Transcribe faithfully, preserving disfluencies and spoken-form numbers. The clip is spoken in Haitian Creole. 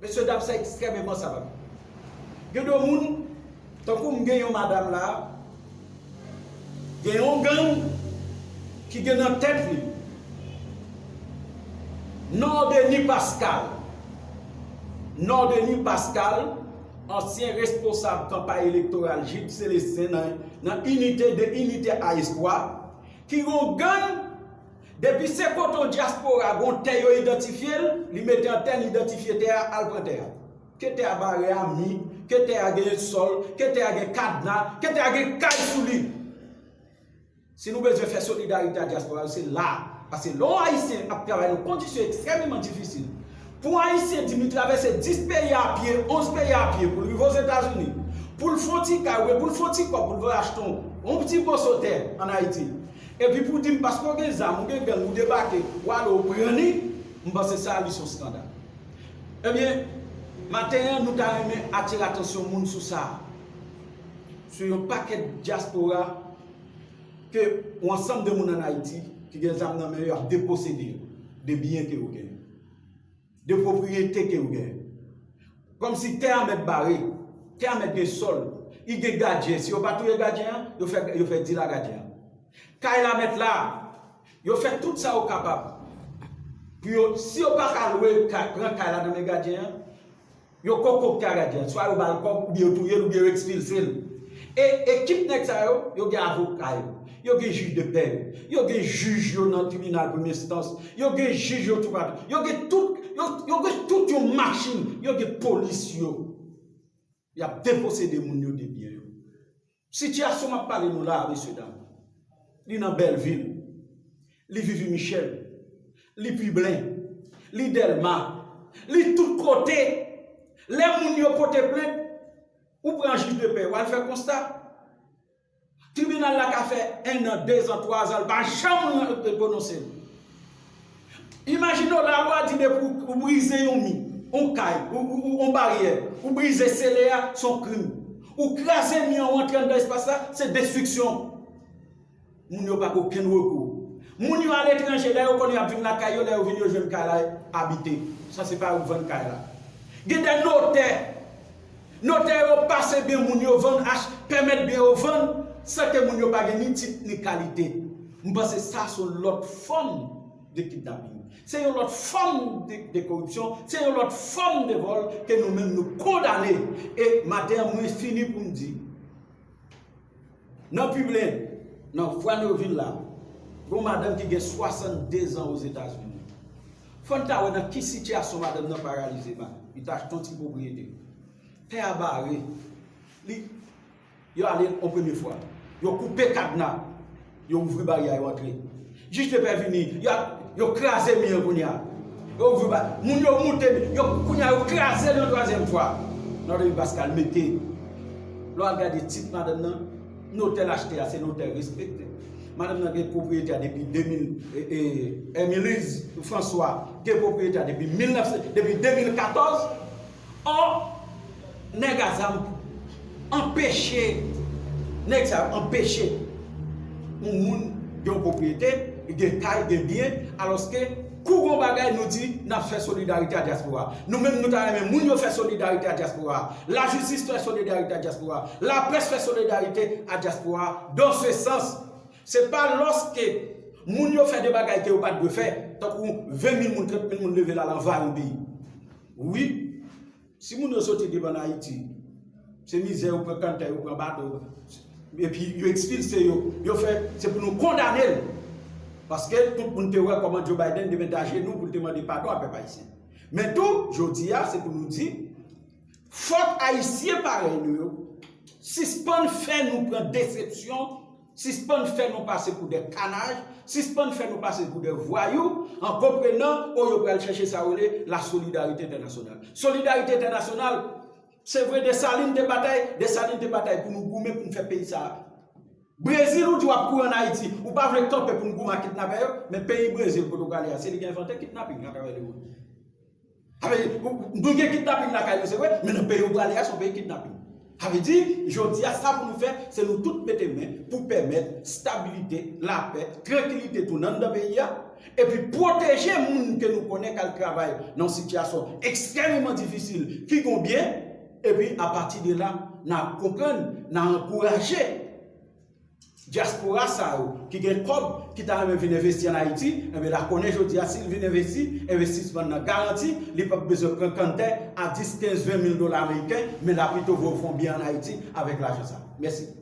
Mesye dam, sa ekstrèmeman savab. Gen de moun, tankou m gen yon madanm la, gen yon gang ki gen nan tèt li Nordeny Pascal. Nordeny Pascal, ansyen responsab kanpay elektoral Jip Selesten nan, nan inite de inite a Espwa, ki gon gang, depi se kote yon dyaspora gon tè yo idantifye l, li mete antèn, idantifye tè a, al pran tè a. Ke tè a bare a mi, ke tè a gen sòl, ke tè a gen kadna, ke tè a gen kay sou li. Si nou bezwen fè solidarite a dyaspora yo, se la. Paske lè yon Ayisyen ap travay nan kondisyon ekstrèmeman difisil, pou yon Ayisyen di m li travèse dis peyi a pye, onz peyi a pye, pou l rive Ozetazini, pou l fè yon ti kay, oubyen pou l fè yon ti kòb, pou l voye achte yon, yon ti moso tè ann Ayiti. Epi pou di m, paske w gen zam, ou gen gang, ou debake, w ale, w pran li, m panse sa, li se yon eskandal. Ebyen, maten an, nou ta renmen atire atansyon moun sou sa. Sou yon pakèt dyaspora ke yon ansanm de moun ann Ayiti ki gen zam nan men yo ap deposede yo de byen ke yo genyen, de pwopriyete ke yo genyen. Kòmsi tè a mèt bare, tè a mèt gen sòl, li gen gadyen. Si yo pa touye gadyen an, yo fè, yo fè dil a gadyen an. Kay la mèt la, yo fè tout sa yo kapab pou yo, si yo pa ka lwe, ka, pran kay la nan men gadyen an, yo konkokte a gadyen an, swa yo ba l kòb, oubyen yo touye l, oubyen yo ekspilse l. E ekip nèg sa yo, yo gen avoka yo, yo gen jij de pè yo, yo gen jij yo nan tribinal premye enstans, yo gen jij yo toupatou, yo gen tout, yo, yo gen tout yon machin, yo gen polis yo. Y ap deposede moun yo de byen yo. Sitiyasyon m ap pale nou la a, mesye dam, li nan Bèlvil, li Vivi Michèl, li Piblen, li Dèlma, li tout kote. Lè moun yo pote plent, ou pran jij de pè, w al fè konsta. Tribinal la ka fè en an, de zan, twa zan, l pa janm pwononse l. Imajine w, lalwa di depi w, ou brize yon mi, yon kay, ou, ou, ou, yon baryè, ou brize sele a, se yon krim. Ou kraze mi an, ou antre anndan espas la, se destriksyon. Moun yo pa gen okenn rekou. Moun yo aletranje, lè yo konnen y ap vin lakay yo, lè yo vin, yo jwenn kay la abite. Sa se pa yo k vann kay la. Gen de notè. Notè yo pase byen moun yo vann, ach-, pèmèt byen yo vann, san ke moun yo pa gen ni tit ni kalite. M panse sa se yon lòt fòm de kidnaping. Se yon lòt fòm de, de koripsyon, se yon lòt fòm de vòl ke nou menm nou kondane. E maten an, mwen fini pou m di, nan Piblen, nan fwa nou vin la, gon madanm ki gen swasanndezan Ozetazini. Fò n ta wè nan ki sitiyasyon madanm nan paralize, li ta achte yon ti pwopriyete. Tè a bare. Li, yo ale yon premye fwa. Yo koupe kadna. Yo ouvri baryè a, yo antre. Jij de pè vini, yo, yo kraze mi an kounye a. Yo ouvri ba, moun yo moute, yo, kounye a, yo kraze l yon twazyèm fwa. Nòdri Paskal mete. Lè w al gade tit madanm nan, notè l achte a, se notè respekte. Madanm nan gen pwopriyete a depi de mil, e, e, Emiliz Franswa gen pwopriyete a depi mil nèf, depi de mil katòz. Ò, nèg a zam anpeche, nèg sa yo anpeche yon moun gen yon pwopriyete, gen kay, gen byen, alòske kou gon bagay nou di n ap fè solidarite a dyaspora. Nou menm nou ta renmen moun yo fè solidarite a dyaspora. Lajistis fè solidarite a dyaspora. Laprès fè solidarite a dyaspora. Dans ce sens, se pa lòske moun yo fè de bagay ke yo pa t dwe fè, tankou ven mil moun, trant mil moun leve l al anvayi yon peyi. Wi, si moun yo soti depi ann Ayiti, se mizè, yo pran kanntè, yo pran bato, epi yo ekspilse yo, yo fè, se pou nou kondane l. Paske tout moun te wè kòman Joe Biden te met ajenou pou l te mande padon a pèp ayisyen. Men tou, jodi a, se pou nou di, fòk Ayisyen parèy nou yo sispann fè nou pran desepsyon, sispann fè nou pase pou de kanaj, sispann fè nou pase pou de vwayou, an konprenan, o, yo pral chèche sa yo rele la solidarité internationale. Solidarité internationale, se vre Desalin te batay, Desalin te batay pou nou goumen pou n fè peyi sa a. Brezil, ou di w ap kouri ann Ayiti, ou pa vle kanpe pou n goumen ak kidnapè yo, men peyi Brezil kote w prale a, se li ki envante kidnaping atravè lemond. Sa vle di, nou gen kidnaping lakay nou, se vre, men nan peyi w prale a, se yon peyi kidnaping. Sa vle di, jodi a, sa pou nou fè, se nou tout mete men pou pèmèt stabilite, lapè, trankilite tounen anndan peyi a, epi pwoteje moun ke nou konnen k al travay nan yon sitiyasyon ekstrèmman difisil, ki gon byen, epi apati de la, n a konprann, n a ankouraje dyaspora sa yo ki gen kòb, ki ta renmen vin envesti ann Ayiti, enben la konnen jodi a, si l vin envesti, envestisman nan garanti, li p ap bezwen pran kanntè a dis, kenz, ven mil dola ameriken, men l a pito voye w fè yon byen ann Ayiti avèk lajan sa. Mèsi.